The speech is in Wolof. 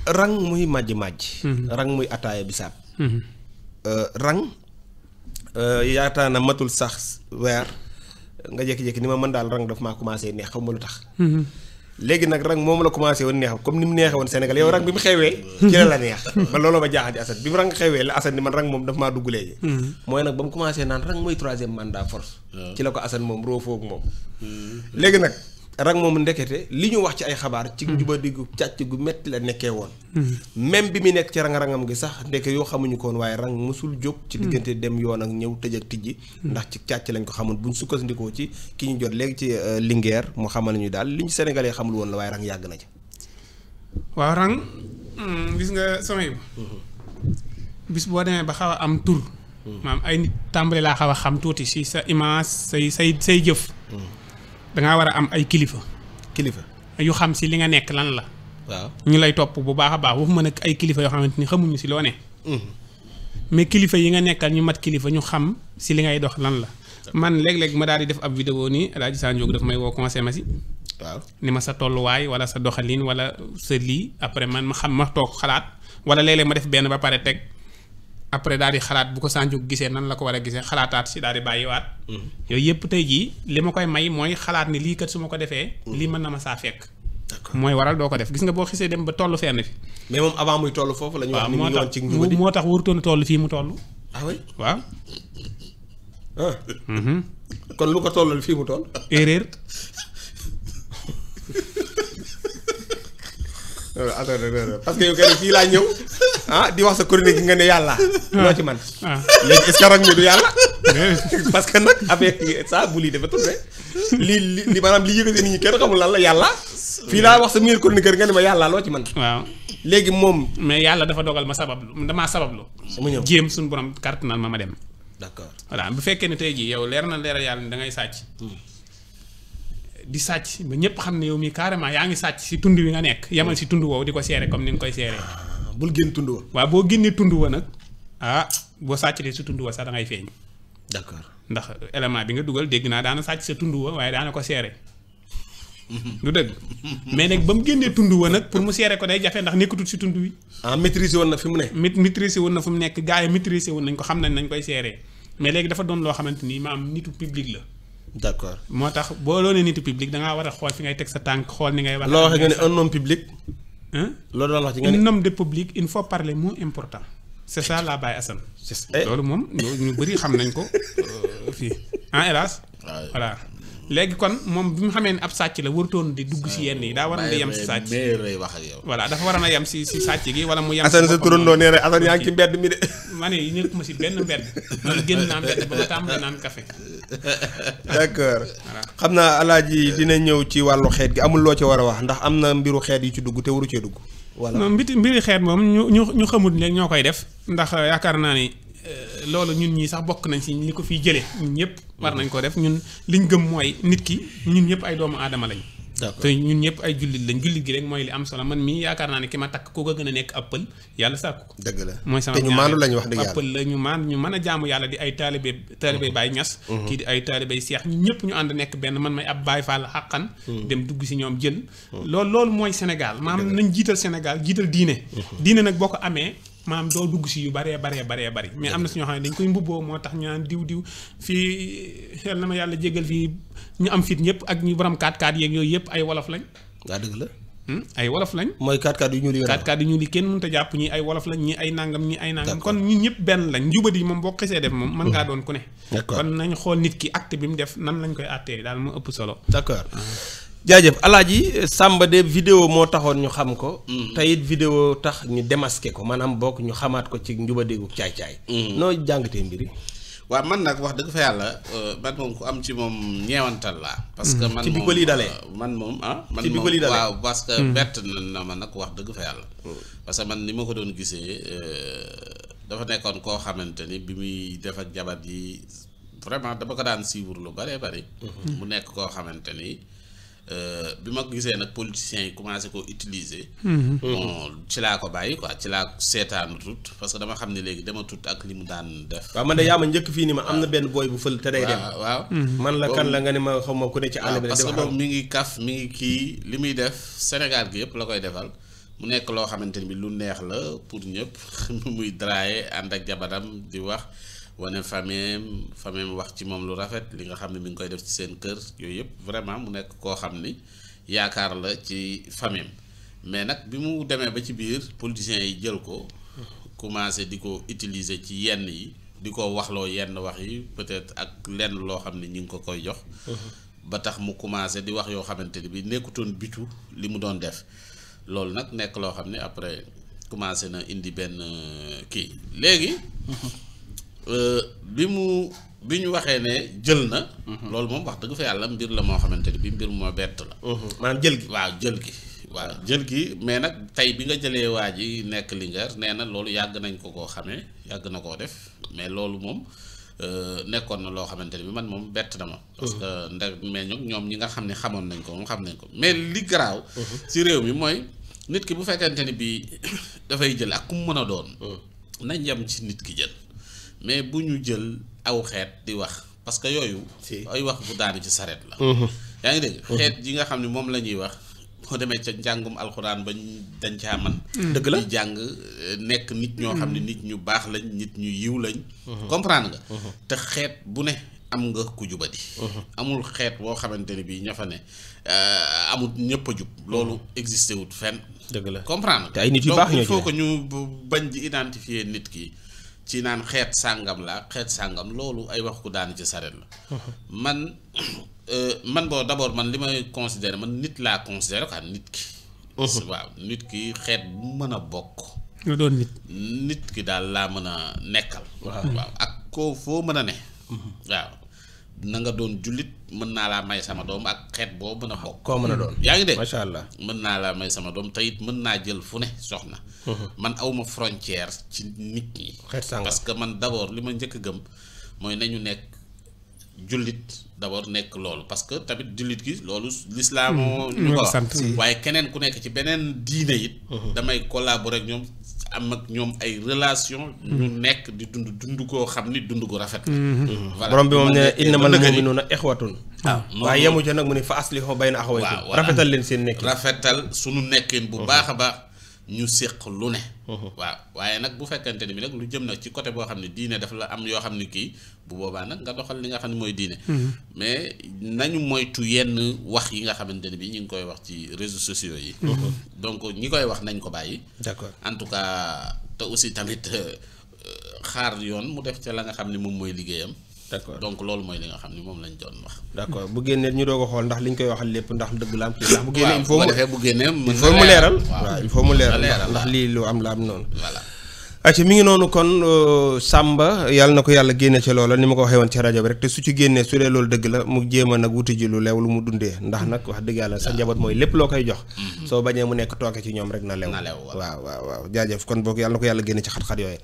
rang muy màjj rang muy ataaya bisaab rang yaataa na matul sax weer nga jékki-jékki ni ma mën daal rang daf maa commencé neex xaw ma lu tax léegi nag rang moom la commencé woon neex comme ni mu neexee woon Sénégal yow rang bi mu xewee ci la neex man looloo ma jaaxal ci Assane bi mu rang xewee la Assane ni man rang moom daf maa dugg léegi mooy nag ba mu commencé naan rang mooy troisième mandat force ci la ko Assane moom roofoo ak moom léegi nag rang moom ndekete li ñu wax ci ay xabaar ci juba diggu càcc gu metti la nekkee woon même bi mu nekk ci rang-rangam gi sax ndeke yoo xamuñu ko woon waaye rang mosul jóg ci diggante dem yoon ak ñëw tëj ak tijji ndax ci càcc lañ ko xamoon buñ sukkandikoo ci ki ñu jot léegi ci Linguère mu xamal ñu daal li ñu sénégalais xamul woon la waaye rang yàgg na ci waaw rang gis nga samay bis boo demee ba xaw a am tur maam ay nit tàmbali laa xaw a xam tuuti si sa image say jëf dangaa war a am ay kilifa yu xam si li nga nekk lan la waaw ñu lay topp bu baax a baax waxuma nag ay kilifa yoo xamante ni xamuñu si loo ne mais kilifa yi nga nekkal ñu mat kilifa ñu xam si li ngay dox lan la man léeg-léeg ma daal di def ab vidéo nii El Hadj Sa Ndiogou daf may woo conseil ma si waaw ni ma sa tolluwaay wala sa doxalin wala sa lii après man ma xam ma toog xalaat wala léeg-léeg ma def benn ba pare teg après daal di xalaat bu ko Sa Ndiogou gisee nan la ko war a gisee xalaataat si daal di bàyyiwaat yooyu yëpp tey jii li ma koy may mooy xalaat ni lii kat su ma ko defee lii mën na ma saa fekk mooy waral doo ko def gis nga boo xisee dem ba toll fenn fi mais moom avant muy toll foofu la ñu wax ni mu yoon ci njubadi moo tax warutoon a toll fii mu toll ah oui waaw kon lu ko tollal fii mu toll erreur parce que yow kay fii laa ñëw di wax sa chronique nga ne yàlla loo ci man léegi est-ce que rang mi du yàlla parce que nag avec ça bu lii dafa tourné li maanaam li yëgate nit ñi kenn xamul lan la yàlla fii laa wax sa meilleur chroniqueur nga ne ma yàlla loo ci man waaw léegi moom mais yàlla dafa dogal ma sabablu damaa sabablu mu ñëw jéem suñu borom kàttanal ma dem d'accord voilà bu fekkee ne tey jii yow leer na leeral yàlla ni da ngay sàcc di sàcc ba ñëpp xam ne yow mii carrément yaa ngi sàcc si tund wi nga nekk yamal si tund woowu di ko seere comme ni nga koy seeree bul génn tund wa waaw boo génnee tund wa nag boo sàccatee si tund wa sax da ngay feeñ d'accord ndax élément bi nga dugal dégg naa daana sàcc sa tund wa waaye daana ko seere du dëgg mais nag ba mu génnee tund wa nag pour mu seere ko day jafe ndax nekkatul si tund wi maîtriser woon na fi mu ne maîtriser woon na fu mu nekk gars yi maîtriser woon nañ ko xam nañ koy seeree mais léegi dafa doon loo xamante ni maam nitu public la d'accord moo tax boo doonee nitu public da ngaa war a xool fi ngay teg sa tànk xool ni ngay wax loo waxee nga ne un homme public loolu doon wax ci nga ne un homme de public il faut parler mot important c'est ça la Baye Assane loolu moom ñu bëri xam nañ ko fii hélas voilà léegi kon moom bi mu xamee ne ab sàcc la warutoon di dugg si yenn yi daa waroon di yem si sàcc wax ak yow voilà dafa waroon a yem si sàcc gi wala mu yem Assane sa turandoo nee na Assane yaa ngi ci mbedd mi de ma ne nekkuma si benn mbedd man génn naa mbedd ba ma tàmbali naan café d'accord xam naa alaaji dina ñëw ci wàllu xeet gi amul loo ci war a wax ndax am na mbiru xeet yu ci dugg te waru cee dugg voilà non mbiri xeet moom ñu xamul léegi ñoo koy def ndax yaakaar naa ni loolu ñun ñii sax bokk nañ si li ko fiy jëlee ñun ñëpp war nañ ko def ñun liñ gëm mooy nit ki ñun ñëpp ay doomu aadama lañ te ñun ñëpp ay jullit lañ jullit gi rek mooy li am solo man mii yaakaar naa ne ki ma takk koo ko gën a nekk ab pël yàlla sàkku ko dëgg la mooy sama te ñu maandu lañ wax dëgg yàlla ab pël la ñu mën a jaamu yàlla di ay taalibe Baay Ñas kii di ay taalibe Seex ñun ñëpp ñu ànd nekk benn man may ab Baay Faal xàqan dem dugg si ñoom jël loolu mooy Sénégal maanaam nañ jiital Sénégal jiital diine nag boo ko amee maanaam doo dugg si yu baree bari mais am na si ñoo xam ne dañ koy mbubboo moo tax ñu naan diw fii xel na ma yàlla jéggal fii ñu am fit ñëpp ak ñu borom 4x4 yeeg yooyu yëpp ay wolof lañ. waa dëgg la. ay wolof lañ. mooy 4x4 yu ñuul yi. 4x4 yu ñuul yi kenn mënut a jàpp ñi ay wolof lañ ñi ay nangam ñi ay nangam. kon ñun ñëpp benn lañ njubadi moom boo xesee def moom. mën ngaa doon ku ne. d'accord kon nañ xool nit ki acte bi mu def nan lañ koy àttee daal moo ëpp solo. d'accord. jaajëf alaaji Samba de vidéo moo taxoon ñu xam ko. te it vidéo tax ñu démasqué ko maanaam bokk ñu xamaat ko ci njubadigu caay-caay. noo jàngatee mbiri waaw man nag wax dëgg fa yàlla man moom ku am ci moom ñeewantal laa. parce que man ci bi ko lii dalee man moom man ci bi ko lii dalee waaw parce que bett na ma nag wax dëgg fa yàlla. parce que man ni ma ko doon gisee dafa nekkoon koo xamante ni bi muy def ak jabar yi vraiment dama ko daan suivre lu bëree bëri. mu nekk koo xamante ni. bi ma gisee nag politiciens yi commencé koo utiliser. bon ci laa ko bàyyi quoi ci laa seetaanu tut parce que dama xam ne léegi dama tut ak li mu daan def. waaw man de yaa ma njëkk fii ni ma am na benn booy bu fël te day dem. waaw man la kan la nga ne ma xaw ma ku ne ci àll bi. parce que moom mi ngi kaf mi ngi kii li muy def Sénégal gi yëpp la koy defal mu nekk loo xamante ni bi lu neex la pour ñëpp muy draaye ànd ak jabaram di wax wane fameem wax ci moom lu rafet li nga xam ne mi ngi koy def ci seen kër yooyu yëpp vraiment mu nekk koo xam ni yaakaar la ci fameem mais nag bi mu demee ba ci biir politiciens yi jël ko commencé di ko utiliser ci yenn yi di ko waxloo yenn wax yi peut-être ak lenn loo xam ne ñi ngi ko koy jox ba tax mu commencé di wax yoo xamante ni bi nekkutoon bitu li mu doon def loolu nag nekk loo xam ne après commencé na indi benn kii léegi bi ñu waxee ne jël na loolu moom wax dëgg fa yàlla mbir la moo xamante ni bi mbir moo bett la maanaam jël gi waaw jël gi mais nag tey bi nga jëlee waa ji nekk Linguère nee na loolu yàgg nañ ko koo xamee yàgg na koo def mais loolu moom nekkoon na loo xamante ni bi man moom bett na ma parce que mais ñoom ñi nga xam ne xamoon nañ ko moom xam nañ ko mais li garaaw ci réew mi mooy nit ki bu fekkente ni bi dafay jël ak ku mu mën a doon nañ yem ci nit ki jël mais bu ñu jël aw xeet di wax parce que yooyu ay wax bu daanu ci sareet la yaa ngi dégg xeet yi nga xam ne moom la ñuy wax boo demee ca njàngum alxuraan ba dañ caa man dëgg la di jàng nekk nit ñoo xam ne nit ñu baax lañ nit ñu yiw lañ comprendre nga te xeet bu ne am nga ku jubadi amul xeet boo xamante ne bii ña fa ne amul ñëpp a jub loolu existé wut fenn dëgg la comprendre te ay nit yu baax donc il faut que ñu bañ di identifier nit ki ci naan xeet sàngam la xeet sàngam loolu ay wax ku daanu ci sareet la man boo d'abord man li may considérer man nit laa considérer quoi nit ki waaw nit ki xeet bu mën a bokk nga doon nit ki daal laa mën a nekkal waaw ak koo foo mën a ne waaw na nga doon jullit mën naa laa may sama doom ak xeet boo mën a bokk koo mën a doon yaa ngi dégg macha allah mën naa laa may sama doom te it mën naa jël fu ne soxna man awma frontière ci nit ñi xeet sàngam parce que man d'abord li ma njëkk a gëm mooy nañu nekk jullit d'abord nekk loolu parce que tamit jullit gi loolu lislaam ñu ko wax waaye keneen ku nekk ci beneen diine it damay collaborer ak ñoom am ak ñoom ay relation ñu nekk di dund koo xam ni dund gu rafet la borom bi moom ne innamal mu'minuuna ixwatun waaye yemu ca nag mu ne fa aslihu bayna axawaykum rafetal leen seen nekkin rafetal suñu nekkin bu baax a baax ñu séq lu ne waaw waaye nag bu fekkente ni bi nag lu jëm nag ci côté boo xam ne diine daf la am yoo xam ne kii bu boobaa nag nga doxal li nga xam ne mooy diine mais nañu moytu yenn wax yi nga xamante ne bi ñu ngi koy wax ci réseaux sociaux yi donc ñi koy wax nañ ko bàyyi d'accord en tout cas te aussi tamit xaar yoon mu def ca la nga xam ne moom mooy liggéeyam d'accord donc loolu mooy li nga xam ne moom lañ doon wax d'accord bu génnee ñu doog a xool ndax liñ koy waxal lépp ndax dëgg la am ci ndax bu génnee il faut mu leeral waaw il faut mu leeral ndax lii lu am la am noonu voilà acca mi ngi noonu kon Samba yàlla na ko yàlla génne ca loola ni ma ko waxee woon ci rajo bi rek te su ci génnee su dee loolu dëgg la mu jéem a nag wuti ji lu leew lu mu dundee ndax nag wax dëgg yàlla sa njaboot mooy lépp loo koy jox soo bañee mu nekk tooke ci ñoom rek na lew waaw jaajëf kon boog yàlla na ko yàlla génne ci xat-xat yooyu